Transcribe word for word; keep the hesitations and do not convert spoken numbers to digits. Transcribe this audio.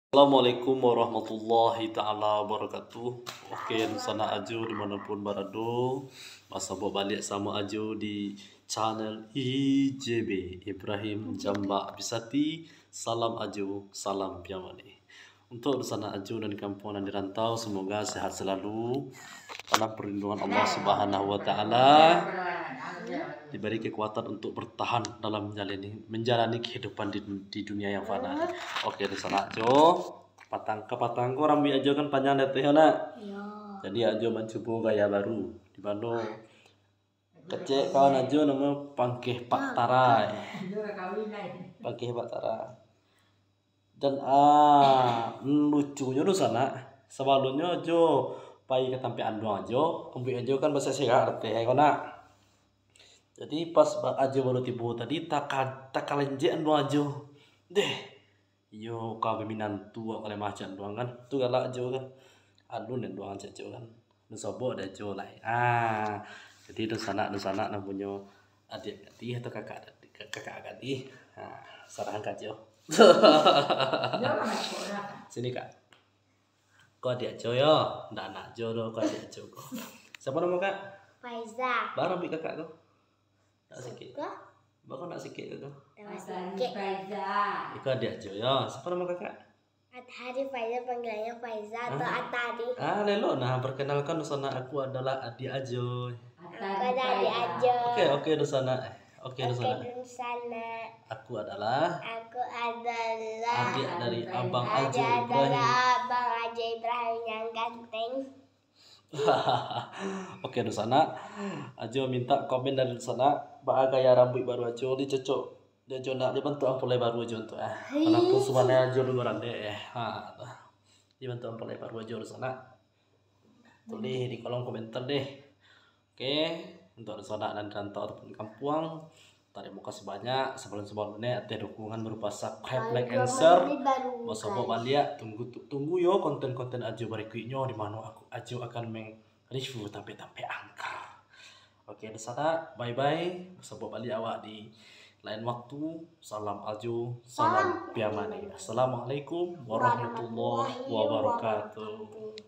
Assalamualaikum warahmatullahi taala wabarakatuh. Oke, dunsanak Ajo dimanapun barado, basobok baliak samo Ajo di channel I J B, Ibrahim Jambak Bisati. Salam Ajo, salam Piamani. Untuk dunsanak Ajo nan di kampuang, nan di rantau, semoga sehat selalu dalam perlindungan Allah Subhanahu wa Ta'ala, diberi kekuatan untuk bertahan dalam menjalani, menjalani kehidupan di, di dunia yang fana. Oke, dunsanak Ajo, patang ka patang ko rambuik Ajo kan panjang di ateh, nak? Iyo. Jadi Ajo mancubo gaya baru, di mano kecek kawan Ajo namo Pangkeh Pak Tara. Pangkeh Pak Tara. Dan, ah, lucunyo dunsanak, sabalumnyo Ajo pai ka tampek anduang Ajo, rambuik Ajo kan baserak-serak di ateh ko, nak. Jadi pas ba-, Ajo baru tibo tadi, taka-, takalenjek anduang Ajo. Deh, iyo ka baminantu awak lai mah, cek anduang kan. Tu galak Ajo kan. Alun anduang cek Ajo kan. Dunsobok dek Ajo lai. Ah, jadi dunsanak, dunsanak nan punyo adiak gadih atau kakak, kakak gadih, ah, sarahan ka Ajo. Sini, Kak. Ko adiak Ajo yo, ndak anak Ajo doh, ko adiak Ajo ko. Siapo namo Kak? Faiza. Bara rambuik Kakak ko? Ndak sakik. Ko? Baa ko ndak sakik ko? Tambah sakik. Iko adiak Ajo yo. Siapo namo Kakak? Atahari Faiza, panggilannyo Faiza atau Atari. Ah, lelok nah, perkenalkan dunsanak, aku adalah adiak Ajo. Aku adalah adiak Ajo. Oke, oke dunsanak. Oke, dunsanak. Aku adalah Aku adalah adiak dari Abang Ajo Ibrahim. Abang Ajo Ibrahim yang ganteng. Oke, dunsanak. Ajo minta komen dari dunsanak, baa gaya rambuik baru Ajo, dicocok di Ajo nak, dibantuak ampulai baru Ajo tu, ah. Walaupun sabananyo Ajo dulu randek, eh. Ha, tu. Dibantuak ampulai baru Ajo dunsanak. Tulih di kolom komentar deh. Oke, untuk dunsanak nan di rantau ataupun di kampuang, tarimo kasih banyak sabalun-sabalun ateh dukungan berupa subscribe, like, and share. Basobok baliak, tunggu tu, tunggu yo konten-konten Ajo barikuiknyo, di mano aku, Ajo akan meng-review tampek-tampek angka. Oke, dunsanak, bye-bye. Basobok baliak awak di lain waktu. Salam Ajo, salam Piamani. Assalamualaikum warahmatullahi wabarakatuh.